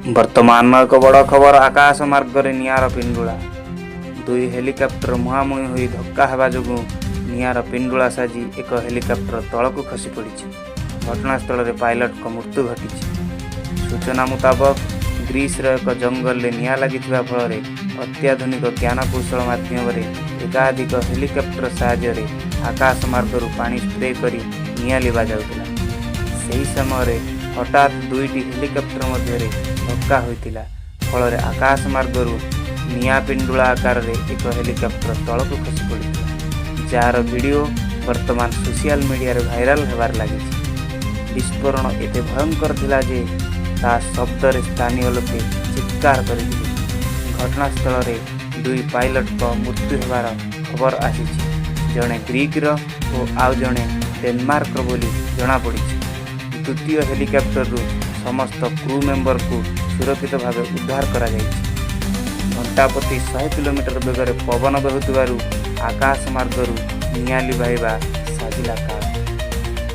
ବର୍ତ୍ତମାନ ଏକ ବଡ଼ ଖବର। ଆକାଶ ମାର୍ଗରେ ନିଆଁର ପିଣ୍ଡୁଳା। ଦୁଇ ହେଲିକପ୍ଟର ମୁହାଁମୁହିଁ ହୋଇ ଧକ୍କା ହେବା ଯୋଗୁଁ ନିଆଁର ପିଣ୍ଡୁଳା ସାଜି ଏକ ହେଲିକପ୍ଟର ତଳକୁ ଖସି ପଡ଼ିଛି। ଘଟଣାସ୍ଥଳରେ ପାଇଲଟଙ୍କ ମୃତ୍ୟୁ ଘଟିଛି। ସୂଚନା ମୁତାବକ, ଗ୍ରୀସର ଏକ ଜଙ୍ଗଲରେ ନିଆଁ ଲାଗିଥିବା ଫଳରେ ଅତ୍ୟାଧୁନିକ ଜ୍ଞାନକୌଶଳ ମାଧ୍ୟମରେ ଏକାଧିକ ହେଲିକପ୍ଟର ସାହାଯ୍ୟରେ ଆକାଶ ମାର୍ଗରୁ ପାଣି ସ୍ପ୍ରେ କରି ନିଆଁ ଲିଭାଯାଉଥିଲା। ସେହି ସମୟରେ ହଠାତ୍ ଦୁଇଟି ହେଲିକପ୍ଟର ମଧ୍ୟରେ ଧକ୍କା ହୋଇଥିଲା। ଫଳରେ ଆକାଶ ମାର୍ଗରୁ ନିଆଁ ପିଣ୍ଡୁଳା ଆକାରରେ ଏକ ହେଲିକପ୍ଟର ତଳକୁ ଖସି ପଡ଼ିଥିଲା, ଯାହାର ଭିଡ଼ିଓ ବର୍ତ୍ତମାନ ସୋସିଆଲ ମିଡ଼ିଆରେ ଭାଇରାଲ ହେବାରେ ଲାଗିଛି। ବିସ୍ଫୋରଣ ଏତେ ଭୟଙ୍କର ଥିଲା ଯେ ତା ଶବ୍ଦରେ ସ୍ଥାନୀୟ ଲୋକେ ଚିତ୍କାର କରିଥିଲେ। ଘଟଣାସ୍ଥଳରେ ଦୁଇ ପାଇଲଟଙ୍କ ମୃତ୍ୟୁ ହେବାର ଖବର ଆସିଛି। ଜଣେ ଗ୍ରୀକର ଓ ଆଉ ଜଣେ ଡେନମାର୍କର ବୋଲି ଜଣାପଡ଼ିଛି। ଦ୍ୱିତୀୟ ହେଲିକପ୍ଟରରୁ ସମସ୍ତ କ୍ରୁ ମେମ୍ବରଙ୍କୁ ସୁରକ୍ଷିତ ଭାବେ ଉଦ୍ଧାର କରାଯାଇଛି। ଘଣ୍ଟା ପ୍ରତି 100 କିଲୋମିଟର ବେଗରେ ପବନ ବହୁଥିବାରୁ ଆକାଶ ମାର୍ଗରୁ ନିଆଁ ଲିଭାଇବା ସାଜିଲା କାଳ।